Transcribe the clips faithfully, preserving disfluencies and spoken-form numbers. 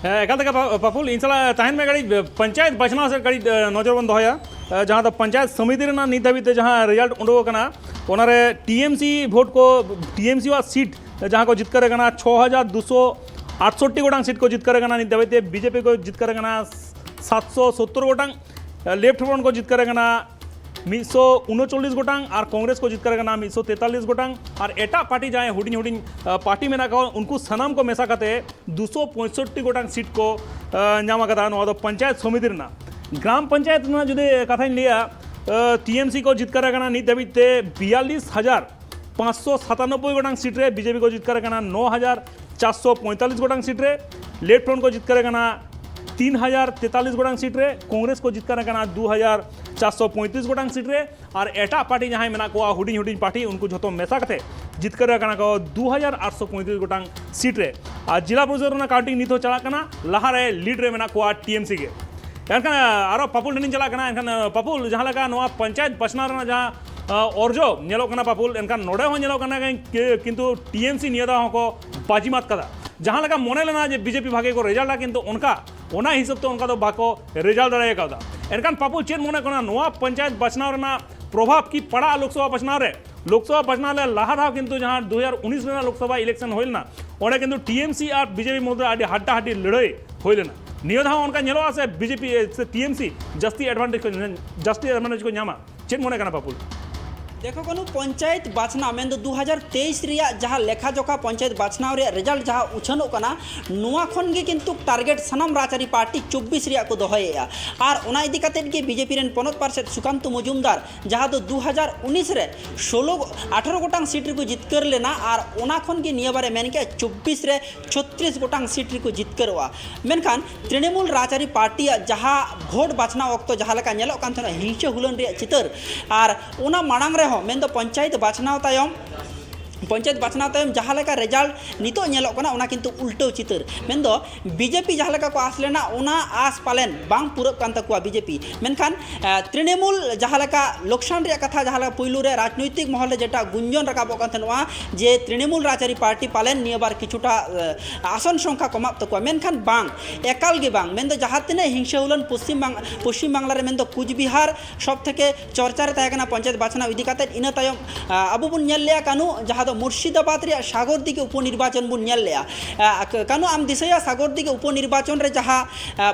ᱦᱮᱸ, ᱮᱠᱟᱞ ᱛᱮᱜᱮ ᱯᱟ-, ᱯᱟᱯᱩᱞ, ᱤᱧ ᱥᱟᱞᱟᱜ ᱛᱟᱦᱮᱱ ᱢᱮ ᱠᱟᱹᱴᱤᱡ, ᱯᱚᱧᱪᱟᱭᱮᱛ ᱵᱟᱪᱷᱱᱟᱣ ᱥᱮᱫ ᱠᱟᱹᱴᱤᱡ, ᱮ, ᱱᱚᱡᱚᱨ ᱵᱚᱱ ᱫᱚᱦᱚᱭᱟ᱾ ᱮ, ᱡᱟᱦᱟᱸ ᱫᱚ ᱯᱚᱧᱪᱟᱭᱮᱛ ᱥᱚᱢᱤᱛᱤ ᱨᱮᱱᱟᱜ ᱱᱤᱛ ᱫᱷᱟᱹᱵᱤᱡ ᱛᱮ ᱡᱟᱦᱟᱸ ᱨᱮᱡᱟᱞᱴ ᱩᱰᱩᱠ ᱟᱠᱟᱱᱟ, ᱚᱱᱟᱨᱮ ᱴᱤ ᱮᱢ ᱥᱤ ᱵᱷᱳᱴ ᱠᱚ, ᱴᱤ ᱮᱢ ᱥᱤ ᱣᱟᱜ ᱥᱤᱴ ᱡᱟᱦᱟᱸ ᱠᱚ ᱡᱤᱛᱠᱟᱹᱨ ᱟᱠᱟᱱᱟ, ᱪᱷᱚ ᱦᱟᱡᱟᱨ ᱫᱩᱥᱚ ᱟᱴᱥᱚᱴᱴᱤ ᱜᱚᱴᱟᱝ ᱥᱤᱴ ᱠᱚ ᱡᱤᱛᱠᱟᱹᱨ ᱟᱠᱟᱱᱟ᱾ ᱱᱤᱛ ᱫᱷᱟᱹᱵᱤᱡ ᱛᱮ ᱵᱤ ᱡᱮ ᱯᱤ ᱠᱚ ᱡᱤᱛᱠᱟᱹᱨ ᱟᱠᱟᱱᱟ ᱥᱟᱛᱥᱚ ᱥᱳᱛᱛᱳᱨ ᱜᱚᱴᱟᱝ, ᱞᱮᱯᱷᱴ ᱯᱷᱨᱚᱱᱴ ᱠᱚ ᱡᱤᱛᱠᱟᱹᱨ ᱟᱠᱟᱱᱟ ᱢᱤᱫᱥᱚ ᱩᱱᱚᱪᱚᱞᱞᱤᱥ ᱜᱚᱴᱟᱝ ᱟᱨ ᱠᱚᱝᱜᱨᱮᱥ ᱠᱚ ᱡᱤᱛᱠᱟᱹᱨ ᱟᱠᱟᱱᱟ ᱢᱤᱫᱥᱚ ᱛᱮᱛᱟᱞᱤᱥ ᱜᱚᱴᱟᱝ ᱟᱨ ᱮᱴᱟᱜ ᱯᱟᱨᱴᱤ ᱡᱟᱦᱟᱸᱭ ᱦᱩᱰᱤᱧ ᱦᱩᱰᱤᱧ, ᱟ, ᱯᱟᱨᱴᱤ ᱢᱮᱱᱟᱜ ᱠᱚᱣᱟ, ᱩᱱᱠᱩ ᱥᱟᱱᱟᱢ ᱠᱚ ᱢᱮᱥᱟ ᱠᱟᱛᱮ ᱫᱩᱥᱚ ᱯᱚᱸᱭᱥᱚᱴᱴᱤ ᱜᱚᱴᱟᱝ ᱥᱤᱴ ᱠᱚ, ᱟ, ᱧᱟᱢ ᱟᱠᱟᱫᱟ᱾ ᱱᱚᱣᱟ ᱫᱚ ᱯᱚᱧᱪᱟᱭᱮᱛ ᱥᱚᱢᱤᱛᱤ ᱨᱮᱱᱟᱜ, ᱜᱨᱟᱢ ᱯᱚᱧᱪᱟᱭᱮᱛ ᱨᱮᱱᱟᱜ ᱡᱩᱫᱤ ᱠᱟᱛᱷᱟᱧ ᱞᱟᱹᱭᱟ, ᱟ, ᱴᱤ ᱮᱢ ᱥᱤ ᱠᱚ ᱡᱤᱛᱠᱟᱹᱨ ᱟᱠᱟᱱᱟ ᱱᱤᱛ ᱫᱷᱟᱹᱵᱤᱡ ᱛᱮ ᱵᱤᱭᱟᱞᱞᱤᱥ ᱦᱟᱡᱟᱨ ᱯᱟᱸᱪᱥᱚ ᱥᱟᱛᱟᱱᱚᱵᱵᱳᱭ ᱜᱚᱴᱟᱝ ᱥᱤᱴ ᱨᱮ, ᱵᱤ ᱡᱮ ᱯᱤ ᱠᱚ ᱡᱤᱛᱠᱟᱹᱨ ᱟᱠᱟᱱᱟ ᱱᱚ ᱦᱟᱡᱟᱨ ᱪᱟᱨᱥᱚ ᱯᱚᱸᱭᱛᱟᱞᱞᱤᱥ ᱜᱚᱴᱟᱝ ᱥᱤᱴ ᱨᱮ, ᱞᱮᱯᱷᱴ ᱯᱷᱨᱚᱱᱴ ᱠᱚ ᱡᱤᱛᱠᱟᱹᱨ ᱟᱠᱟᱱᱟ ᱛᱤᱱ ᱦᱟᱡᱟᱨ ᱛᱮᱛᱟᱞᱞᱤᱥ ᱜᱚᱴᱟᱝ ᱥᱤᱴ ᱨᱮ, ᱠᱚᱝᱜᱨᱮᱥ ᱠᱚ ᱡᱤᱛᱠᱟᱹᱨ ᱟᱠᱟᱱᱟ ᱫᱩ ᱦᱟᱡᱟᱨ ᱪᱟᱨᱥᱚ ᱯᱚᱸᱭᱛᱨᱤᱥ ᱜᱚᱴᱟᱝ ᱥᱤᱴ ᱨᱮ, ᱟᱨ ᱮᱴᱟᱜ ᱯᱟᱨᱴᱤ ᱡᱟᱦᱟᱸᱭ ᱢᱮᱱᱟᱜ ᱠᱚᱣᱟ, ᱦᱩᱰᱤᱧ ᱦᱩᱰᱤᱧ ᱯᱟᱨᱴᱤ, ᱩᱱᱠᱩ ᱡᱷᱚᱛᱚ ᱢᱮᱥᱟ ᱠᱟᱛᱮ ᱡᱤᱛᱠᱟᱹᱨ ᱟᱠᱟᱱᱟ ᱠᱚ ᱫᱩ ᱦᱟᱡᱟᱨ ᱟᱴᱥᱚ ᱯᱚᱸᱭᱛᱨᱤᱥ ᱜᱚᱴᱟᱝ ᱥᱤᱴ ᱨᱮ᱾ ᱟᱨ ᱡᱮᱞᱟ ᱯᱚᱨᱤᱥᱚᱫ ᱨᱮᱱᱟᱜ ᱠᱟᱣᱩᱱᱴᱤᱝ ᱱᱤᱛ ᱦᱚᱸ ᱪᱟᱞᱟᱜ ᱠᱟᱱᱟ, ᱞᱟᱦᱟᱨᱮ ᱞᱤᱰ ᱨᱮ ᱢᱮᱱᱟᱜ ᱠᱚᱣᱟ ᱴᱤ ᱮᱢ ᱥᱤ ᱜᱮ᱾ ᱮᱱᱠᱷᱟᱱ ᱟᱨᱚ ᱯᱟᱯᱩᱞ ᱴᱷᱮᱱᱤᱧ ᱪᱟᱞᱟᱜ ᱠᱟᱱᱟ᱾ ᱮᱱᱠᱷᱟᱱ ᱯᱟᱯᱩᱞ, ᱡᱟᱦᱟᱸ ᱞᱮᱠᱟ ᱱᱚᱣᱟ ᱯᱚᱧᱪᱟᱭᱮᱛ ᱵᱟᱪᱷᱱᱟᱣ ᱨᱮᱱᱟᱜ ᱡᱟᱦᱟᱸ, ᱟ, ᱚᱨᱡᱚ ᱧᱮᱞᱚᱜ ᱠᱟᱱᱟ ᱯᱟᱯᱩᱞ, ᱮᱱᱠᱷᱟᱱ ᱱᱚᱰᱮ ᱦᱚᱸ ᱧᱮᱞᱚᱜ ᱠᱟᱱᱟ ᱠᱤ-, ᱠᱤᱱᱛᱩ ᱴᱤ ᱮᱢ ᱥᱤ ᱱᱤᱭᱟᱹ ᱫᱷᱟᱣ ᱦᱚᱸᱠᱚ ᱵᱟᱡᱤᱢᱟᱛ ᱠᱟᱫᱟ᱾ ᱡᱟᱦᱟᱸ ᱞᱮᱠᱟ ᱢᱚᱱᱮ ᱞᱮᱱᱟ ᱡᱮ ᱵᱤ ᱡᱮ ᱯᱤ ᱵᱷᱟᱜᱮ ᱠᱚ ᱨᱮᱡᱟᱞᱴᱟ, ᱠᱤᱱᱛᱩ ᱚᱱᱠᱟ, ᱚᱱᱟ ᱦᱤᱥᱟᱹᱵ ᱛᱮ ᱚᱱᱠᱟ ᱫᱚ ᱵᱟᱠᱚ ᱨᱮᱡᱟᱞᱴ ᱫᱟᱲᱮ ᱠᱟᱣᱫᱟ᱾ ᱮᱱᱠᱷᱟᱱ ᱯᱟᱯᱩᱞ, ᱪᱮᱫ ᱢᱚᱱᱮ ᱠᱟᱱᱟ ᱱᱚᱣᱟ ᱯᱚᱧᱪᱟᱭᱮᱛ ᱵᱟᱪᱷᱱᱟᱣ ᱨᱮᱱᱟᱜ ᱯᱨᱚᱵᱷᱟᱵᱽ ᱠᱤ ᱯᱟᱲᱟᱜᱼᱟ ᱞᱳᱠᱥᱚᱵᱷᱟ ᱵᱟᱪᱷᱱᱟᱣ ᱨᱮ? ᱞᱳᱠᱥᱚᱵᱷᱟ ᱵᱟᱪᱷᱱᱟᱣ ᱨᱮ ᱞᱟᱦᱟ ᱫᱷᱟᱣ ᱠᱤᱱᱛᱩ ᱡᱟᱦᱟᱸ ᱫᱩ ᱦᱟᱡᱟᱨ ᱩᱱᱤᱥ ᱨᱮᱱᱟᱜ ᱞᱳᱠᱥᱚᱵᱷᱟ ᱤᱞᱮᱠᱥᱚᱱ ᱦᱩᱭ ᱞᱮᱱᱟ, ᱚᱸᱰᱮ ᱠᱤᱱᱛᱩ ᱴᱤ ᱮᱢ ᱥᱤ ᱟᱨ ᱵᱤ ᱡᱮ ᱯᱤ ᱢᱚᱫᱽᱫᱷᱮ ᱟᱹᱰᱤ ᱦᱟᱰᱰᱟᱦᱟᱰᱰᱤ ᱞᱟᱹᱲᱦᱟᱹᱭ ᱦᱩᱭ ᱞᱮᱱᱟ᱾ ᱱᱤᱭᱟᱹ ᱫᱷᱟᱣ ᱚᱱᱠᱟ ᱧᱮᱞᱚᱜᱼᱟ ᱥᱮ ᱵᱤ ᱡᱮ ᱯᱤ, ᱮ, ᱥᱮ ᱴᱤ ᱮᱢ ᱥᱤ ᱡᱟᱹᱥᱛᱤ ᱮᱰᱵᱷᱟᱱᱴᱮᱡᱽ ᱠᱚ ᱧᱟᱢ-, ᱡᱟᱹᱥᱛᱤ ᱮᱰᱵᱷᱟᱱᱴᱮᱡᱽ ᱠᱚ ᱧᱟᱢᱟ? ᱪᱮᱫ ᱢᱚᱱᱮ ᱠᱟᱱᱟ ᱯᱟᱯᱩᱞ? ᱫᱮᱠᱷᱚ ᱠᱟᱹᱱᱩ, ᱯᱚᱧᱪᱟᱭᱮᱛ ᱵᱟᱪᱷᱱᱟᱣ ᱢᱮᱱᱫᱚ ᱫᱩ ᱦᱟᱡᱟᱨ ᱛᱮᱭᱤᱥ ᱨᱮᱭᱟᱜ ᱡᱟᱦᱟᱸ ᱞᱮᱠᱷᱟ ᱡᱚᱠᱷᱟ ᱯᱚᱧᱪᱟᱭᱮᱛ ᱵᱟᱪᱷᱱᱟᱣ ᱨᱮᱭᱟᱜ ᱨᱮᱡᱟᱞᱴ ᱡᱟᱦᱟᱸ ᱩᱪᱷᱟᱹᱱᱚᱜ ᱠᱟᱱᱟ, ᱱᱚᱣᱟ ᱠᱷᱚᱱ ᱜᱮ ᱠᱤᱱᱛᱩ ᱴᱟᱨᱜᱮᱴ ᱥᱟᱱᱟᱢ ᱨᱟᱡᱽᱟᱹᱨᱤ ᱯᱟᱨᱴᱤ ᱪᱚᱵᱵᱤᱥ ᱨᱮᱭᱟᱜ ᱠᱚ ᱫᱚᱦᱚᱭᱮᱫᱼᱟ᱾ ᱟᱨ ᱚᱱᱟ ᱤᱫᱤ ᱠᱟᱛᱮᱫ ᱜᱮ ᱵᱤ ᱡᱮ ᱯᱤ ᱨᱮᱱ ᱯᱚᱱᱚᱛ ᱯᱟᱨᱥᱮᱛ ᱥᱩᱠᱟᱱᱛᱚ ᱢᱚᱡᱩᱢᱫᱟᱨ, ᱡᱟᱦᱟᱸ ᱫᱚ ᱫᱩ ᱦᱟᱡᱟᱨ ᱩᱱᱤᱥ ᱨᱮ ᱥᱳᱞᱳ, ᱟᱴᱷᱟᱨᱚ ᱜᱚᱴᱟᱝ ᱥᱤᱴ ᱨᱮᱠᱚ ᱡᱤᱛᱠᱟᱹᱨ ᱞᱮᱱᱟ, ᱟᱨ ᱚᱱᱟ ᱠᱷᱚᱱ ᱜᱮ ᱱᱤᱭᱟᱹ ᱵᱟᱨᱮ ᱢᱮᱱ ᱠᱮᱫᱼᱟ ᱪᱚᱵᱵᱤᱥ ᱨᱮ ᱪᱷᱚᱛᱨᱤᱥ ᱜᱚᱴᱟᱝ ᱥᱤᱴ ᱨᱮᱠᱚ ᱡᱤᱛᱠᱟᱹᱨᱚᱜᱼᱟ᱾ ᱢᱮᱱᱠᱷᱟᱱ ᱛᱨᱤᱱᱚᱢᱩᱞ ᱨᱟᱡᱽᱟᱹᱨᱤ ᱯᱟᱨᱴᱤᱭᱟᱜ ᱡᱟᱦᱟᱸ ᱵᱷᱳᱴ ᱵᱟᱪᱷᱱᱟᱣ ᱚᱠᱛᱚ ᱡᱟᱦᱟᱸ ᱞᱮᱠᱟ ᱧᱮᱞᱚᱜ ᱠᱟᱱ ᱛᱟᱦᱮᱱᱟ ᱦᱤᱝᱥᱟᱹ ᱦᱩᱞᱟᱹᱱ ᱨᱮᱭᱟᱜ ᱪᱤᱛᱟᱹᱨ, ᱟᱨ ᱚᱱᱟ ᱢᱟᱲᱟᱝ ᱨᱮᱦᱚᱸ, ᱢᱮᱱᱫᱚ ᱯᱚᱧᱪᱟᱭᱮᱛ ᱵᱟᱪᱷᱱᱟᱣ ᱛᱟᱭᱚᱢ ᱯᱚᱧᱪᱟᱭᱮᱛ ᱵᱟᱪᱷᱱᱟᱣ ᱛᱟᱭᱚᱢ ᱡᱟᱦᱟᱸ ᱞᱮᱠᱟ ᱨᱮᱡᱟᱞᱴ ᱱᱤᱛᱚᱜ ᱧᱮᱞᱚᱜ ᱠᱟᱱᱟ, ᱚᱱᱟ ᱠᱤᱱᱛᱩ ᱩᱞᱴᱟᱹᱣ ᱪᱤᱛᱟᱹᱨ᱾ ᱢᱮᱱᱫᱚ ᱵᱤᱡᱮᱯᱤ ᱡᱟᱦᱟᱸ ᱞᱮᱠᱟ ᱠᱚ ᱟᱸᱥ ᱞᱮᱱᱟ, ᱚᱱᱟ ᱟᱸᱥ ᱯᱟᱞᱮᱱ ᱵᱟᱝ ᱯᱩᱨᱟᱹᱜ ᱠᱟᱱ ᱛᱟᱠᱚᱣᱟ ᱵᱤᱡᱮᱯᱤ᱾ ᱢᱮᱱᱠᱷᱟᱱ ᱛᱨᱤᱱᱢᱩᱞ ᱡᱟᱦᱟᱸ ᱞᱮᱠᱟ ᱞᱳᱠᱥᱟᱱ ᱨᱮᱭᱟᱜ ᱠᱟᱛᱷᱟ, ᱡᱟᱦᱟᱸ ᱞᱮᱠᱟ ᱯᱩᱭᱞᱩ ᱨᱮ ᱨᱟᱡᱽᱱᱳᱭᱛᱤᱠ ᱢᱚᱦᱚᱞ ᱨᱮ ᱡᱮᱴᱟ ᱜᱩᱧᱡᱚᱱ ᱨᱟᱠᱟᱵᱚᱜ ᱠᱟᱱ ᱛᱟᱦᱮᱱᱟ ᱡᱮ ᱛᱨᱤᱱᱢᱩᱞ ᱨᱟᱡᱽᱟᱹᱨᱤ ᱯᱟᱨᱴᱤ ᱯᱟᱞᱮᱱ ᱱᱤᱭᱟᱹ ᱵᱟᱨ ᱠᱤᱪᱷᱩᱴᱟ ᱟᱥᱚᱱ ᱥᱚᱝᱠᱷᱟ ᱠᱚᱢᱟᱜ ᱛᱟᱠᱚᱣᱟ, ᱢᱮᱱᱠᱷᱟᱱ ᱵᱟᱝ, ᱮᱠᱟᱞ ᱜᱮ ᱵᱟᱝ᱾ ᱢᱮᱱᱫᱚ ᱡᱟᱦᱟᱸ ᱛᱤᱱᱟᱹᱜ ᱦᱤᱝᱥᱟᱹ ᱦᱩᱞᱟᱹᱱ ᱯᱚᱥᱪᱤᱢ ᱵᱟᱝ-, ᱯᱚᱥᱪᱤᱢ ᱵᱟᱝᱞᱟ ᱨᱮ, ᱢᱮᱱᱫᱚ ᱠᱩᱪᱵᱤᱦᱟᱨ ᱥᱚᱵ ᱛᱷᱮᱠᱮ ᱪᱚᱨᱪᱟ ᱨᱮ ᱛᱟᱦᱮᱸ ᱠᱟᱱᱟ ᱯᱚᱧᱪᱟᱭᱮᱛ ᱵᱟᱪᱷᱱᱟᱣ ᱤᱫᱤ ᱠᱟᱛᱮᱫ᱾ ᱤᱱᱟᱹ ᱛᱟᱭᱚᱢ ᱟᱵᱚ ᱵᱚᱱ ᱧᱮᱞ ᱞᱮᱜᱼᱟ ᱠᱟᱹᱱᱩ, ᱡᱟᱦᱟᱸ ᱫᱚ ᱢᱩᱨᱥᱤᱫᱟᱵᱟᱫᱽ ᱨᱮᱭᱟᱜ ᱥᱟᱜᱚᱨ ᱫᱤᱜᱷᱤ ᱩᱯᱚᱱᱤᱨᱵᱟᱪᱚᱱ ᱵᱚᱱ ᱧᱮᱞ ᱞᱮᱜᱼᱟ᱾ ᱠᱟᱹᱱᱩ, ᱟᱢ ᱫᱤᱥᱟᱹᱭᱟ ᱥᱟᱜᱚᱨ ᱫᱤᱜᱷᱤ ᱩᱯᱚᱱᱤᱨᱵᱟᱪᱚᱱ ᱨᱮ ᱡᱟᱦᱟᱸ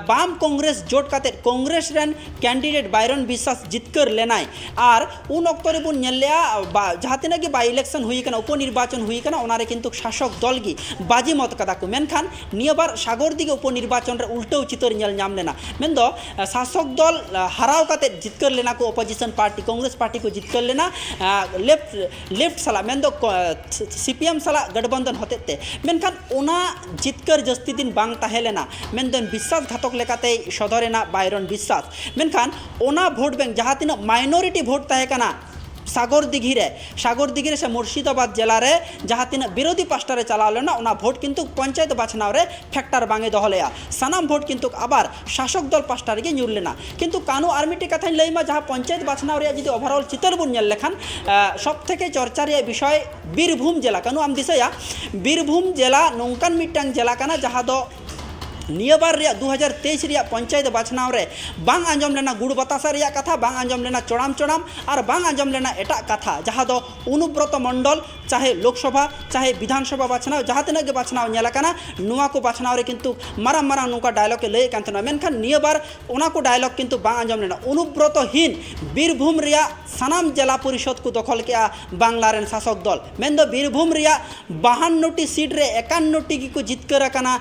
ᱵᱟᱢ ᱠᱚᱝᱜᱨᱮᱥ ᱡᱳᱴ ᱠᱟᱛᱮᱫ ᱠᱚᱝᱜᱨᱮᱥ ᱨᱮᱱ ᱠᱮᱱᱰᱤᱰᱮᱴ ᱵᱟᱭᱨᱚᱱ ᱵᱤᱥᱥᱟᱥ ᱡᱤᱛᱠᱟᱹᱨ ᱞᱮᱱᱟᱭ, ᱟᱨ ᱩᱱ ᱚᱠᱛᱚ ᱨᱮᱵᱚᱱ ᱧᱮᱞ ᱞᱮᱜᱼᱟ ᱡᱟᱦᱟᱸ ᱛᱤᱱᱟᱹᱜ ᱜᱮ ᱵᱟᱭ ᱤᱞᱮᱠᱥᱚᱱ ᱦᱩᱭ ᱠᱟᱱᱟ, ᱩᱯᱚᱱᱤᱨᱵᱟᱪᱚᱱ ᱦᱩᱭ ᱠᱟᱱᱟ, ᱚᱱᱟᱨᱮ ᱠᱤᱱᱛᱩ ᱥᱟᱥᱚᱠ ᱫᱚᱞ ᱜᱮ ᱵᱟᱡᱤ ᱢᱚᱛ ᱠᱟᱫᱟ ᱠᱚ᱾ ᱢᱮᱱᱠᱷᱟᱱ ᱱᱤᱭᱟᱹ ᱵᱟᱨ ᱥᱟᱜᱚᱨ ᱫᱤᱜᱷᱤ ᱩᱯᱚᱱᱤᱨᱵᱟᱪᱚᱱ ᱨᱮ ᱩᱞᱴᱟᱹᱣ ᱪᱤᱛᱟᱹᱨ ᱧᱮᱞ ᱧᱟᱢ ᱞᱮᱱᱟ᱾ ᱢᱮᱱᱫᱚ ᱥᱟᱥᱚᱠ ᱫᱚᱞ ᱦᱟᱨᱟᱣ ᱠᱟᱛᱮᱫ ᱡᱤᱛᱠᱟᱹᱨ ᱞᱮᱱᱟ ᱠᱚ, ᱚᱯᱳᱡᱤᱥᱚᱱ ᱯᱟᱨᱴᱤ ᱠᱚᱝᱜᱨᱮᱥ ᱯᱟᱨᱴᱤ ᱠᱚ ᱡᱤᱛᱠᱟᱹᱨ ᱞᱮᱱᱟ ᱞᱮᱯᱷᱴ ᱞᱮᱯᱷᱴ ᱥᱟᱞᱟᱜ, ᱢᱮᱱᱫᱚ ᱥᱤᱯᱤᱮᱢ ᱥᱟᱞᱟᱜ ᱜᱟᱴᱵᱚᱱᱫᱷᱚᱱ ᱦᱚᱛᱮᱡ ᱛᱮ᱾ ᱢᱮᱱᱠᱷᱟᱱ ᱚᱱᱟ ᱡᱤᱛᱠᱟᱹᱨ ᱡᱟᱹᱥᱛᱤ ᱫᱤᱱ ᱵᱟᱝ ᱛᱟᱦᱮᱸ ᱞᱮᱱᱟ᱾ ᱢᱮᱱᱫᱚ ᱵᱤᱥᱥᱟᱥ ᱜᱷᱟᱛᱚᱠ ᱞᱮᱠᱟᱛᱮᱭ ᱥᱚᱫᱚᱨ ᱮᱱᱟ ᱵᱟᱭᱨᱚᱱ ᱵᱤᱥᱥᱟᱥ᱾ ᱢᱮᱱᱠᱷᱟᱱ ᱚᱱᱟ ᱵᱷᱳᱴ ᱵᱮᱝᱠ, ᱡᱟᱦᱟᱸ ᱛᱤᱱᱟᱹᱜ ᱢᱟᱭᱱᱚᱨᱤᱴᱤ ᱵᱷᱳᱴ ᱛᱟᱦᱮᱸ ᱠᱟᱱᱟ ᱥᱟᱜᱚᱨ ᱫᱤᱜᱷᱤ ᱨᱮ, ᱥᱟᱜᱚᱨ ᱫᱤᱜᱷᱤ ᱨᱮ ᱥᱮ ᱢᱩᱨᱥᱤᱫᱟᱵᱟᱫᱽ ᱡᱮᱞᱟ ᱨᱮ ᱡᱟᱦᱟᱸ ᱛᱤᱱᱟᱹᱜ ᱵᱤᱨᱳᱫᱷᱤ ᱯᱟᱥᱴᱟ ᱨᱮ ᱪᱟᱞᱟᱣ ᱞᱮᱱᱟ, ᱚᱱᱟ ᱵᱷᱳᱴ ᱠᱤᱱᱛᱩ ᱯᱚᱧᱪᱟᱭᱮᱛ ᱵᱟᱪᱷᱱᱟᱣ ᱨᱮ ᱯᱷᱮᱠᱴᱟᱨ ᱵᱟᱝ ᱮ ᱫᱚᱦᱚ ᱞᱮᱜᱼᱟ᱾ ᱥᱟᱱᱟᱢ ᱵᱷᱳᱴ ᱠᱤᱱᱛᱩ ᱟᱵᱟᱨ ᱥᱟᱥᱚᱠ ᱫᱚᱞ ᱯᱟᱥᱴᱟ ᱨᱮᱜᱮ ᱧᱩᱨ ᱞᱮᱱᱟ᱾ ᱠᱤᱱᱛᱩ ᱠᱟᱹᱱᱩ, ᱟᱨ ᱢᱤᱫᱴᱤᱡ ᱠᱟᱛᱷᱟᱧ ᱞᱟᱹᱭ ᱢᱟ, ᱡᱟᱦᱟᱸ ᱯᱚᱧᱪᱟᱭᱮᱛ ᱵᱟᱪᱷᱱᱟᱣ ᱨᱮᱭᱟᱜ ᱡᱩᱫᱤ ᱳᱵᱷᱟᱨᱚᱞ ᱪᱤᱛᱟᱹᱨ ᱵᱚᱱ ᱧᱮᱞ ᱞᱮᱠᱷᱟᱱ, ᱥᱚᱵ ᱛᱷᱮᱠᱮ ᱪᱚᱨᱪᱟ ᱨᱮᱭᱟᱜ ᱵᱤᱥᱚᱭ ᱵᱤᱨᱵᱷᱩᱢ ᱡᱮᱞᱟ᱾ ᱠᱟᱹᱱᱩ, ᱟᱢ ᱫᱤᱥᱟᱹᱭᱟ, ᱵᱤᱨᱵᱷᱩᱢ ᱡᱮᱞᱟ ᱱᱚᱝᱠᱟᱱ ᱢᱤᱫᱴᱟᱝ ᱡᱮᱞᱟ ᱠᱟᱱᱟ ᱡᱟᱦᱟᱸ ᱫᱚ ᱱᱤᱭᱟᱹ ᱵᱟᱨ ᱨᱮᱭᱟᱜ ᱫᱩ ᱦᱟᱡᱟᱨ ᱛᱮᱭᱤᱥ ᱨᱮᱭᱟᱜ ᱯᱚᱧᱪᱟᱭᱮᱛ ᱵᱟᱪᱷᱱᱟᱣ ᱨᱮ ᱵᱟᱝ ᱟᱸᱡᱚᱢ ᱞᱮᱱᱟ ᱜᱩᱲ ᱵᱟᱛᱟᱥᱟ ᱨᱮᱭᱟᱜ ᱠᱟᱛᱷᱟ, ᱵᱟᱝ ᱟᱸᱡᱚᱢ ᱞᱮᱱᱟ ᱪᱚᱲᱟᱢ ᱪᱚᱲᱟᱢ, ᱟᱨ ᱵᱟᱝ ᱟᱸᱡᱚᱢ ᱞᱮᱱᱟ ᱮᱴᱟᱜ ᱠᱟᱛᱷᱟ, ᱡᱟᱦᱟᱸ ᱫᱚ ᱚᱱᱩᱵᱨᱚᱛᱚ ᱢᱚᱱᱰᱚᱞ, ᱪᱟᱦᱮ ᱞᱳᱠᱥᱚᱵᱷᱟ, ᱪᱟᱦᱮ ᱵᱤᱫᱷᱟᱱᱥᱚᱵᱷᱟ ᱵᱟᱪᱷᱱᱟᱣ, ᱡᱟᱦᱟᱸ ᱛᱤᱱᱟᱹᱜ ᱜᱮ ᱵᱟᱪᱷᱱᱟᱣ ᱧᱮᱞ ᱟᱠᱟᱱᱟ, ᱱᱚᱣᱟ ᱠᱚ ᱵᱟᱪᱷᱱᱟᱣ ᱨᱮ ᱠᱤᱱᱛᱩ ᱢᱟᱨᱟᱝ ᱢᱟᱨᱟᱝ ᱱᱚᱝᱠᱟ ᱰᱟᱭᱞᱚᱜ ᱮ ᱞᱟᱹᱭᱮᱫ ᱠᱟᱱ ᱛᱟᱦᱮᱱᱟ᱾ ᱢᱮᱱᱠᱷᱟᱱ ᱱᱤᱭᱟᱹ ᱵᱟᱨ ᱚᱱᱟ ᱠᱚ ᱰᱟᱭᱞᱚᱜ ᱠᱤᱱᱛᱩ ᱵᱟᱝ ᱟᱸᱡᱚᱢ ᱞᱮᱱᱟ᱾ ᱚᱱᱩᱵᱨᱚᱛᱚ ᱦᱤᱱ ᱵᱤᱨᱵᱷᱩᱢ ᱨᱮᱭᱟᱜ ᱥᱟᱱᱟᱢ ᱡᱮᱞᱟ ᱯᱚᱨᱤᱥᱚᱫᱽ ᱠᱚ ᱫᱚᱠᱷᱚᱞ ᱠᱮᱜᱼᱟ ᱵᱟᱝᱞᱟ ᱨᱮᱱ ᱥᱟᱥᱚᱠ ᱫᱚᱞ᱾ ᱢᱮᱱᱫᱚ ᱵᱤᱨᱵᱷᱩᱢ ᱨᱮᱭᱟᱜ ᱵᱟᱦᱟᱱᱱᱚ ᱴᱤ ᱥᱤᱴ ᱨᱮ ᱮᱠᱟᱱᱱᱚ ᱴᱤ ᱜᱮᱠᱚ ᱡᱤᱛᱠᱟᱹᱨ ᱟᱠᱟᱱᱟ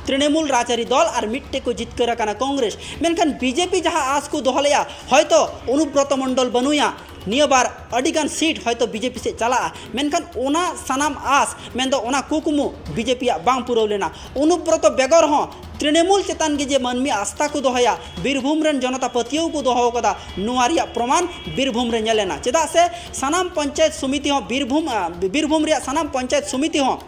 ᱛᱨᱤᱱᱢᱩᱞ ᱨᱟᱡᱽᱟᱹᱨᱤ ᱫᱚᱞ, ᱟᱨ ᱢᱤᱫᱴᱮᱡ ᱠᱚ ᱡᱤᱛᱠᱟᱹᱨ ᱟᱠᱟᱱᱟ ᱠᱚᱝᱜᱨᱮᱥ᱾ ᱢᱮᱱᱠᱷᱟᱱ ᱵᱤᱡᱮᱯᱤ ᱡᱟᱦᱟᱸ ᱟᱸᱥ ᱠᱚ ᱫᱚᱦᱚ ᱞᱮᱜᱼᱟ, ᱦᱚᱭᱛᱚ ᱚᱱᱩᱵᱨᱚᱛᱚ ᱢᱚᱱᱰᱚᱞ ᱵᱟᱹᱱᱩᱭᱟ, ᱱᱤᱭᱟᱹ ᱵᱟᱨ ᱟᱹᱰᱤᱜᱟᱱ ᱥᱤᱴ ᱦᱚᱭᱛᱳ ᱵᱤᱡᱮᱯᱤ ᱥᱮᱫ ᱪᱟᱞᱟᱜᱼᱟ, ᱢᱮᱱᱠᱷᱟᱱ ᱚᱱᱟ ᱥᱟᱱᱟᱢ ᱟᱥ, ᱢᱮᱱᱫᱚ ᱚᱱᱟ ᱠᱩᱠᱢᱩ ᱵᱤᱡᱮᱯᱤᱭᱟᱜ ᱵᱟᱝ ᱯᱩᱨᱟᱹᱣ ᱞᱮᱱᱟ᱾ ᱚᱱᱩᱵᱨᱚᱛᱚ ᱵᱮᱜᱚᱨ ᱦᱚᱸ ᱛᱨᱤᱱᱢᱩᱞ ᱪᱮᱛᱟᱱ ᱜᱮ ᱡᱮ ᱢᱟᱹᱱᱢᱤ ᱟᱥᱛᱷᱟ ᱠᱚ ᱫᱚᱦᱚᱭᱟ, ᱵᱤᱨᱵᱷᱩᱢ ᱨᱮᱱ ᱡᱚᱱᱚᱛᱟ ᱯᱟᱹᱛᱭᱟᱹᱣ ᱠᱚ ᱫᱚᱦᱚ ᱟᱠᱟᱫᱟ, ᱱᱚᱣᱟ ᱨᱮᱭᱟᱜ ᱯᱨᱚᱢᱟᱱ ᱵᱤᱨᱵᱷᱩᱢ ᱨᱮ ᱧᱮᱞ ᱮᱱᱟ᱾ ᱪᱮᱫᱟᱜ ᱥᱮ ᱥᱟᱱᱟᱢ ᱯᱚᱧᱪᱟᱭᱮᱛ ᱥᱚᱢᱤᱛᱤ ᱦᱚᱸ ᱵᱤᱨᱵᱷᱩᱢ, ᱟᱸ, ᱵᱤᱨᱵᱷᱩᱢ ᱨᱮᱭᱟᱜ ᱥᱟᱱᱟᱢ ᱯᱚᱧᱪᱟᱭᱮᱛ ᱥᱚᱢᱤᱛᱤ ᱦᱚᱸ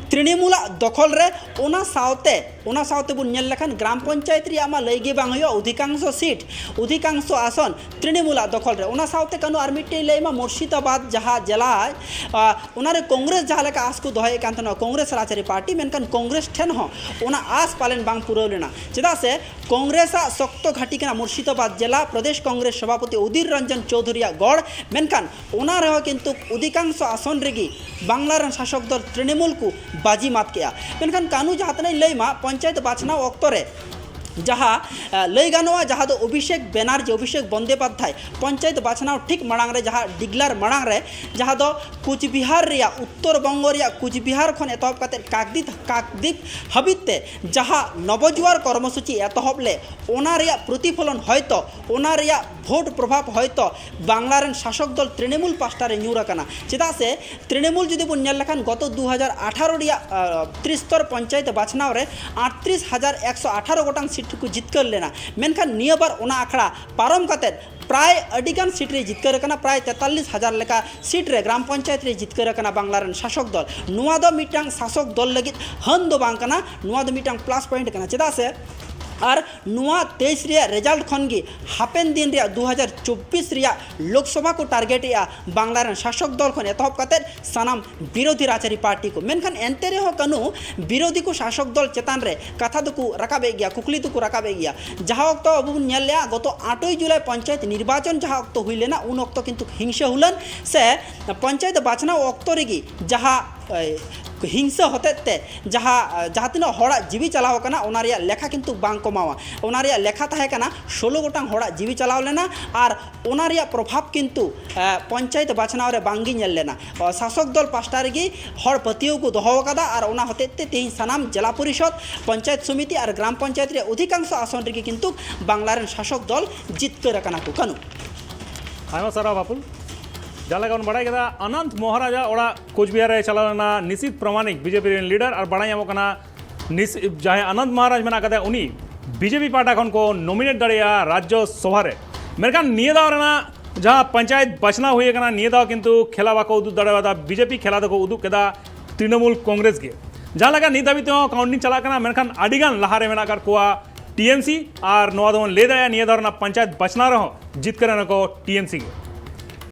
ᱛᱨᱤᱱᱢᱩᱞᱟᱜ ᱫᱚᱠᱷᱚᱞ ᱨᱮ᱾ ᱚᱱᱟ ᱥᱟᱶᱛᱮ, ᱚᱱᱟ ᱥᱟᱶᱛᱮ ᱵᱚᱱ ᱧᱮᱞ ᱞᱮᱠᱷᱟᱱ ᱜᱨᱟᱢ ᱯᱚᱧᱪᱟᱭᱮᱛ ᱨᱮᱭᱟᱜ ᱢᱟ ᱞᱟᱹᱭ ᱜᱮ ᱵᱟᱝ ᱦᱩᱭᱩᱜᱼᱟ, ᱚᱫᱷᱤᱠᱟᱝᱥᱚ ᱥᱤᱴ, ᱚᱫᱷᱤᱠᱟᱝᱥᱚ ᱟᱥᱚᱱ ᱛᱨᱤᱱᱢᱩᱞᱟᱜ ᱫᱚᱠᱷᱚᱞ ᱨᱮ᱾ ᱚᱱᱟ ᱥᱟᱶᱛᱮ ᱠᱟᱹᱱᱩ ᱟᱨ ᱢᱤᱫᱴᱮᱱ ᱞᱟᱹᱭ ᱢᱟ, ᱢᱩᱨᱥᱤᱫᱟᱵᱟᱫᱽ ᱡᱟᱦᱟᱸ ᱡᱮᱞᱟ, ᱟ, ᱚᱱᱟᱨᱮ ᱠᱚᱝᱜᱨᱮᱥ ᱡᱟᱦᱟᱸ ᱞᱮᱠᱟ ᱟᱥ ᱠᱚ ᱫᱚᱦᱚᱭᱮᱫ ᱠᱟᱱ ᱛᱟᱦᱮᱱᱟ, ᱠᱚᱝᱜᱨᱮᱥ ᱨᱟᱡᱽᱟᱹᱨᱤ ᱯᱟᱨᱴᱤ, ᱢᱮᱱᱠᱷᱟᱱ ᱠᱚᱝᱜᱨᱮᱥ ᱴᱷᱮᱱ ᱦᱚᱸ ᱚᱱᱟ ᱟᱥ ᱯᱟᱞᱮᱱ ᱵᱟᱝ ᱯᱩᱨᱟᱹᱣ ᱞᱮᱱᱟ᱾ ᱪᱮᱫᱟᱜ ᱥᱮ ᱠᱚᱝᱜᱨᱮᱥᱟᱜ ᱥᱚᱠᱛᱚ ᱜᱷᱟᱹᱴᱤ ᱠᱟᱱᱟ ᱢᱩᱨᱥᱤᱫᱟᱵᱟᱫᱽ ᱡᱮᱞᱟ, ᱯᱨᱚᱫᱮᱥ ᱠᱚᱝᱜᱨᱮᱥ ᱥᱚᱵᱷᱟᱯᱚᱛᱤ ᱩᱫᱤᱨ ᱨᱚᱧᱡᱚᱱ ᱪᱳᱣᱫᱷᱩᱨᱤᱭᱟᱜ ᱜᱚᱲ, ᱢᱮᱱᱠᱷᱟᱱ ᱚᱱᱟ ᱨᱮᱦᱚᱸ ᱠᱤᱱᱛᱩ ᱚᱫᱷᱤᱠᱟᱝᱥᱚ ᱟᱥᱚᱱ ᱨᱮᱜᱮ ᱵᱟᱝᱞᱟ ᱨᱮᱱ ᱥᱟᱥᱚᱠ ᱫᱚᱞ ᱛᱨᱤᱱᱢᱩᱞ ᱠᱚ ᱵᱟᱹᱡᱤ ᱢᱟᱛ ᱠᱮᱜᱼᱟ᱾ ᱢᱮᱱᱠᱷᱟᱱ ᱠᱟᱹᱱᱩ, ᱡᱟᱦᱟᱸ ᱛᱤᱱᱟᱹᱜ ᱤᱧ ᱞᱟᱹᱭ ᱢᱟ, ᱯᱚᱧᱪᱟᱭᱮᱛ ᱵᱟᱪᱷᱱᱟᱣ ᱚᱠᱛᱚ ᱨᱮ ᱡᱟᱦᱟᱸ, ᱮ, ᱞᱟᱹᱭ ᱜᱟᱱᱚᱜᱼᱟ, ᱡᱟᱦᱟᱸ ᱫᱚ ᱚᱵᱷᱤᱥᱮᱠ ᱵᱮᱱᱟᱨᱡᱤ, ᱚᱵᱷᱤᱥᱮᱠ ᱵᱚᱱᱫᱮᱯᱟᱫᱽᱫᱷᱟᱭ ᱯᱚᱧᱪᱟᱭᱮᱛ ᱵᱟᱪᱷᱱᱟᱣ ᱴᱷᱤᱠ ᱢᱟᱲᱟᱝ ᱨᱮ, ᱡᱟᱦᱟᱸ declare ᱢᱟᱲᱟᱝ ᱨᱮ, ᱡᱟᱦᱟᱸ ᱫᱚ ᱠᱩᱪᱵᱤᱦᱟᱨ ᱨᱮᱭᱟᱜ, ᱩᱛᱛᱚᱨ ᱵᱚᱝᱜᱚ ᱨᱮᱭᱟᱜ ᱠᱩᱪᱵᱤᱦᱟᱨ ᱠᱷᱚᱱ ᱮᱛᱚᱦᱚᱵ ᱠᱟᱛᱮ ᱠᱟᱠᱫᱤᱯ, ᱠᱟᱠᱫᱤᱯ ᱦᱟᱹᱵᱤᱡ ᱛᱮ ᱡᱟᱦᱟᱸ ᱱᱚᱵᱚᱡᱩᱣᱟᱨ ᱠᱚᱨᱢᱚᱥᱩᱪᱤ ᱮᱛᱚᱦᱚᱵ ᱞᱮᱫ, ᱚᱱᱟ ᱨᱮᱭᱟᱜ ᱯᱨᱚᱛᱤᱯᱷᱚᱞᱚᱱ ᱦᱚᱭᱛᱚ, ᱚᱱᱟ ᱨᱮᱭᱟᱜ ᱵᱷᱳᱴ ᱯᱨᱚᱵᱷᱟᱵᱽ ᱦᱚᱭᱛᱚ ᱵᱟᱝᱞᱟ ᱨᱮᱱ ᱥᱟᱥᱚᱠ ᱫᱚᱞ ᱛᱨᱤᱱᱢᱩᱞ ᱯᱟᱥᱴᱟ ᱨᱮ ᱧᱩᱨ ᱟᱠᱟᱱᱟ᱾ ᱪᱮᱫᱟᱜ ᱥᱮ ᱛᱨᱤᱱᱢᱩᱞ ᱡᱩᱫᱤ ᱵᱚᱱ ᱧᱮᱞ ᱞᱮᱠᱷᱟᱱ, ᱜᱚᱛᱚ ᱫᱩ ᱦᱟᱡᱟᱨ ᱟᱴᱷᱟᱨᱚ ᱨᱮᱭᱟᱜ, ᱟ, ᱛᱨᱤᱥᱛᱚᱨ ᱯᱚᱧᱪᱟᱭᱮᱛ ᱵᱟᱪᱷᱱᱟᱣ ᱨᱮ ᱟᱴᱛᱨᱤᱥ ᱦᱟᱡᱟᱨ ᱮᱠᱥᱚ ᱟᱴᱷᱟᱨᱚ ᱜᱚᱴᱟᱝ ᱥᱤᱴ ᱠᱚ ᱡᱤᱛᱠᱟᱹᱨ ᱞᱮᱱᱟ, ᱢᱮᱱᱠᱷᱟᱱ ᱱᱤᱭᱟᱹ ᱵᱟᱨ ᱚᱱᱟ ᱟᱠᱷᱲᱟ ᱯᱟᱨᱚᱢ ᱠᱟᱛᱮ ᱯᱨᱟᱭ ᱟᱹᱰᱤᱜᱟᱱ ᱥᱤᱴ ᱨᱮ ᱡᱤᱛᱠᱟᱹᱨ ᱟᱠᱟᱱᱟ, ᱯᱨᱟᱭ ᱛᱮᱛᱟᱞᱞᱤᱥ ᱦᱟᱡᱟᱨ ᱞᱮᱠᱟ ᱥᱤᱴ ᱨᱮ ᱜᱨᱟᱢ ᱯᱚᱧᱪᱟᱭᱮᱛ ᱨᱮ ᱡᱤᱛᱠᱟᱹᱨ ᱟᱠᱟᱱᱟ ᱵᱟᱝᱞᱟ ᱨᱮᱱ ᱥᱟᱥᱚᱠ ᱫᱚᱞ᱾ ᱱᱚᱣᱟ ᱫᱚ ᱢᱤᱫᱴᱟᱝ ᱥᱟᱥᱚᱠ ᱫᱚᱞ ᱞᱟᱹᱜᱤᱫ ᱦᱟᱹᱱ ᱫᱚ ᱵᱟᱝ ᱠᱟᱱᱟ, ᱱᱚᱣᱟ ᱫᱚ ᱢᱤᱫᱴᱟᱝ plus point ᱠᱟᱱᱟ᱾ ᱪᱮᱫᱟᱜ ᱥᱮ ᱟᱨ ᱱᱚᱣᱟ ᱛᱮᱭᱤᱥ ᱨᱮᱭᱟᱜ result ᱠᱷᱚᱱ ᱜᱮ ᱦᱟᱯᱮᱱ ᱫᱤᱱ ᱨᱮᱭᱟᱜ ᱫᱩ ᱦᱟᱡᱟᱨ ᱪᱚᱵᱵᱤᱥ ᱨᱮᱭᱟᱜ ᱞᱳᱠᱥᱚᱵᱷᱟ ᱠᱚ target ᱮᱜᱼᱟ ᱵᱟᱝᱞᱟ ᱨᱮᱱ ᱥᱟᱥᱚᱠ ᱫᱚᱞ ᱠᱷᱚᱱ ᱮᱛᱚᱦᱚᱵ ᱠᱟᱛᱮ ᱥᱟᱱᱟᱢ ᱵᱤᱨᱳᱫᱷᱤ ᱨᱟᱡᱽᱟᱹᱨᱤ ᱯᱟᱨᱴᱤ ᱠᱚ᱾ ᱢᱮᱱᱠᱷᱟᱱ ᱮᱱᱛᱮ ᱨᱮᱦᱚᱸ ᱠᱟᱹᱱᱩ ᱵᱤᱨᱳᱫᱷᱤ ᱠᱚ ᱥᱟᱥᱚᱠ ᱫᱚᱞ ᱪᱮᱛᱟᱱ ᱨᱮ ᱠᱟᱛᱷᱟ ᱫᱚᱠᱚ ᱨᱟᱠᱟᱵᱮᱫ ᱜᱮᱭᱟ, ᱠᱩᱠᱞᱤ ᱫᱚᱠᱚ ᱨᱟᱠᱟᱵᱮᱫ ᱜᱮᱭᱟ᱾ ᱡᱟᱦᱟᱸ ᱚᱠᱛᱚ ᱟᱵᱚ ᱵᱚᱱ ᱧᱮᱞ ᱞᱮᱜᱼᱟ, ᱜᱚᱛᱚ ᱟᱴᱚᱭ ᱡᱩᱞᱟᱭ ᱯᱚᱧᱪᱟᱭᱮᱛ ᱱᱤᱨᱵᱟᱪᱚᱱ ᱡᱟᱦᱟᱸ ᱚᱠᱛᱚ ᱦᱩᱭ ᱞᱮᱱᱟ, ᱩᱱ ᱚᱠᱛᱚ ᱠᱤᱱᱛᱩ ᱦᱤᱝᱥᱟᱹ ᱦᱩᱞᱟᱹᱱ ᱥᱮ ᱯᱚᱧᱪᱟᱭᱮᱛ ᱵᱟᱪᱷᱱᱟᱣ ᱚᱠᱛᱚ ᱨᱮᱜᱮ ᱡᱟᱦᱟᱸ, ᱮ, ᱦᱤᱝᱥᱟᱹ ᱦᱚᱛᱮᱡ ᱛᱮ ᱡᱟᱦᱟᱸ, ᱡᱟᱦᱟᱸ ᱛᱤᱱᱟᱹᱜ ᱦᱚᱲᱟᱜ ᱡᱤᱣᱤ ᱪᱟᱞᱟᱣ ᱟᱠᱟᱱᱟ, ᱚᱱᱟ ᱨᱮᱭᱟᱜ ᱞᱮᱠᱷᱟ ᱠᱤᱱᱛᱩ ᱵᱟᱝ ᱠᱚ ᱮᱢᱟᱣᱟ᱾ ᱚᱱᱟ ᱨᱮᱭᱟᱜ ᱞᱮᱠᱷᱟ ᱛᱟᱦᱮᱸ ᱠᱟᱱᱟ ᱥᱳᱞᱳ ᱜᱚᱴᱟᱝ ᱦᱚᱲᱟᱜ ᱡᱤᱣᱤ ᱪᱟᱞᱟᱣ ᱞᱮᱱᱟ, ᱟᱨ ᱚᱱᱟ ᱨᱮᱭᱟᱜ ᱯᱨᱚᱵᱷᱟᱵᱽ ᱠᱤᱱᱛᱩ, ᱮ, ᱯᱚᱧᱪᱟᱭᱮᱛ ᱵᱟᱪᱷᱱᱟᱣ ᱨᱮ ᱵᱟᱝ ᱜᱮ ᱧᱮᱞ ᱞᱮᱱᱟ᱾ ᱚ, ᱥᱟᱥᱚᱠ ᱫᱚᱞ ᱯᱟᱥᱴᱟ ᱨᱮᱜᱮ ᱦᱚᱲ ᱯᱟᱹᱛᱭᱟᱹᱣ ᱠᱚ ᱫᱚᱦᱚ ᱟᱠᱟᱫᱟ, ᱟᱨ ᱚᱱᱟ ᱦᱚᱛᱮᱡ ᱛᱮ ᱛᱮᱦᱮᱧ ᱥᱟᱱᱟᱢ ᱡᱮᱞᱟ ᱯᱚᱨᱤᱥᱚᱫᱽ, ᱯᱚᱧᱪᱟᱭᱮᱛ ᱥᱚᱢᱤᱛᱤ ᱟᱨ ᱜᱨᱟᱢ ᱯᱚᱧᱪᱟᱭᱮᱛ ᱨᱮᱭᱟᱜ ᱚᱫᱷᱤᱠᱟᱝᱥᱚ ᱟᱥᱚᱱ ᱨᱮᱜᱮ ᱠᱤᱱᱛᱩ ᱵᱟᱝᱞᱟ ᱨᱮᱱ ᱥᱟᱥᱚᱠ ᱫᱚᱞ ᱡᱤᱛᱠᱟᱹᱨ ᱟᱠᱟᱱᱟ ᱠᱚ᱾ ᱠᱟᱹᱱᱩ᱾ ᱟᱭᱢᱟ ᱥᱟᱨᱦᱟᱣ ᱵᱟᱯᱩᱞ᱾ ᱡᱟᱦᱟᱸ ᱞᱮᱠᱟ ᱵᱚᱱ ᱵᱟᱲᱟᱭ ᱠᱮᱫᱟ, ᱟᱱᱚᱱᱫ ᱢᱚᱦᱟᱨᱟᱡᱟᱜ ᱚᱲᱟᱜ ᱠᱳᱪᱵᱤᱦᱟᱨ ᱨᱮ ᱪᱟᱞᱟᱣ ᱞᱮᱱᱟ ᱱᱤᱥᱤᱛ ᱯᱨᱟᱢᱟᱱᱤᱠ, ᱵᱤᱡᱮᱯᱤ ᱨᱮᱱ ᱞᱤᱰᱟᱨ, ᱟᱨ ᱵᱟᱲᱟᱭ ᱧᱟᱢᱚᱜ ᱠᱟᱱᱟ ᱱᱤᱥ-, ᱡᱟᱦᱟᱸᱭ ᱟᱱᱚᱱᱫ ᱢᱚᱦᱟᱨᱟᱡᱽ ᱢᱮᱱᱟᱜ ᱠᱟᱫᱮᱭᱟ, ᱩᱱᱤ ᱵᱤᱡᱮᱯᱤ ᱯᱟᱦᱴᱟ ᱠᱷᱚᱱ ᱠᱚ ᱱᱚᱢᱤᱱᱮᱴ ᱫᱟᱲᱮᱭᱟᱜᱼᱟ ᱨᱟᱡᱽᱡᱚ ᱥᱚᱵᱷᱟ ᱨᱮ᱾ ᱢᱮᱱᱠᱷᱟᱱ ᱱᱤᱭᱟᱹ ᱫᱟᱣ ᱨᱮᱱᱟᱜ ᱡᱟᱦᱟᱸ ᱯᱚᱧᱪᱟᱭᱮᱛ ᱵᱟᱪᱷᱱᱟᱣ ᱦᱩᱭ ᱟᱠᱟᱱᱟ, ᱱᱤᱭᱟᱹ ᱫᱟᱣ ᱠᱤᱱᱛᱩ ᱠᱷᱮᱞᱟ ᱵᱟᱠᱚ ᱩᱫᱩᱜ ᱫᱟᱲᱮᱭᱟᱫᱟ, ᱵᱤᱡᱮᱯᱤ ᱠᱷᱮᱞᱟ ᱫᱚᱠᱚ ᱩᱫᱩᱜ ᱠᱮᱫᱟ ᱛᱨᱤᱱᱚᱢᱩᱞ ᱠᱚᱝᱜᱨᱮᱥ ᱜᱮ᱾ ᱡᱟᱦᱟᱸ ᱞᱮᱠᱟ ᱱᱤᱛ ᱫᱷᱟᱹᱵᱤᱡ ᱛᱮᱦᱚᱸ ᱠᱟᱣᱩᱱᱴᱤᱝ ᱪᱟᱞᱟᱜ ᱠᱟᱱᱟ, ᱢᱮᱱᱠᱷᱟᱱ ᱟᱹᱰᱤ ᱜᱟᱱ ᱞᱟᱦᱟ ᱨᱮ ᱢᱮᱱᱟᱜ ᱟᱠᱟᱫ ᱠᱚᱣᱟ ᱴᱤ ᱮᱢ ᱥᱤ, ᱟᱨ ᱱᱚᱣᱟ ᱫᱚᱵᱚᱱ ᱞᱟᱹᱭ ᱫᱟᱲᱮᱭᱟᱜᱼᱟ, ᱱᱤᱭᱟᱹ ᱫᱷᱟᱣ ᱨᱮᱱᱟᱜ ᱯᱚᱧᱪᱟᱭᱮᱛ ᱵᱟᱪᱷᱱᱟᱣ ᱨᱮᱦᱚᱸ ᱡᱤᱛᱠᱟᱹᱨ ᱮᱱᱟ ᱠᱚ ᱴᱤ ᱮᱢ ᱥᱤ ᱜᱮ᱾